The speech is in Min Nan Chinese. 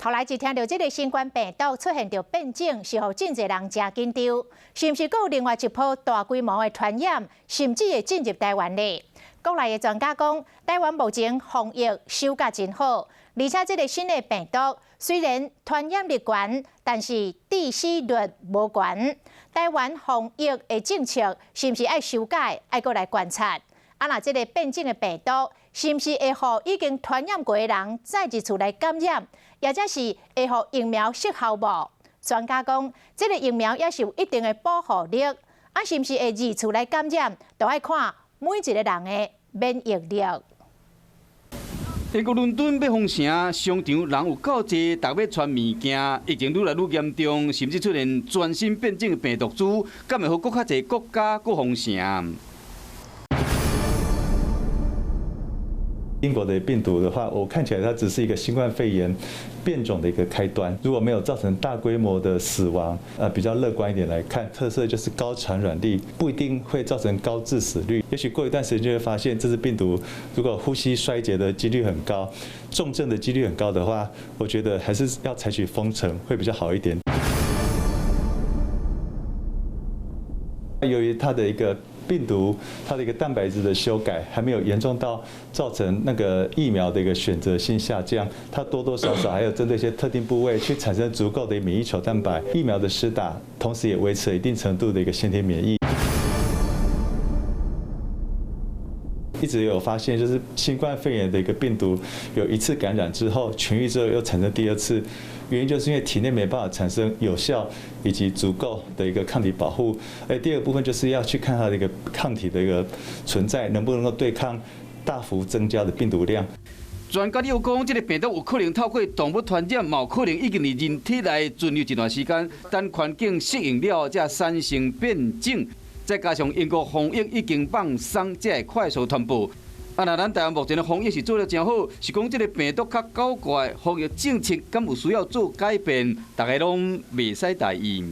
後來一聽著這个新冠病毒出現著變種，是予真濟人誠緊張，是毋是閣有另外一波大規模的傳染，甚至會進入台灣呢？國內的專家講，台灣目前防疫守甲真好，而且這个新的病毒雖然傳染力懸，但是致死率無懸。台灣防疫的政策是毋是愛修改，愛閣來觀察？啊，若這个變種的病毒，是毋是會予已經傳染過的人再一次來感染，抑者是會予疫苗失效無？專家講，這个疫苗也是有一定的保護力，啊，是毋是會二次來感染，都愛看每一個人的免疫力。英國倫敦欲封城，商場人有夠濟，逐欲穿物件，疫情愈來愈嚴重，甚至出現全新變種病毒株，敢會予閣較濟國家閣封城？英國的病毒的話，我看起來它只是一個新冠肺炎變種的一個開端。如果沒有造成大規模的死亡，比較樂觀一點來看，特色就是高傳染力，不一定會造成高致死率。也許過一段時間就會發現，這隻病毒如果呼吸衰竭的幾率很高，重症的幾率很高的話，我覺得還是要採取封城會比較好一點。由於它的一個病毒它的一個蛋白質的修改還沒有嚴重到造成那個疫苗的一個選擇性下降，它多多少少還有針對一些特定部位去產生足夠的免疫球蛋白，疫苗的施打，同時也維持了一定程度的一個先天免疫。一直有發現，就是新冠肺炎的一個病毒有一次感染之後痊癒之後又產生第二次，原因就是因為體內沒辦法產生有效以及足夠的一個抗體保護。而第二個部分就是要去看它的一個抗體的一個存在，能不能夠對抗大幅增加的病毒量。專家又講，這个病毒有可能透過動物傳染，嘛有可能已經佇人體內存留一段時間，等環境適應了，才產生變種。再加上英國防疫已經放鬆，才會快速傳播。啊，若咱台灣目前的防疫是做得誠好，是講這个病毒較狡怪，防疫政策敢有需要做改變？大家攏袂使大意。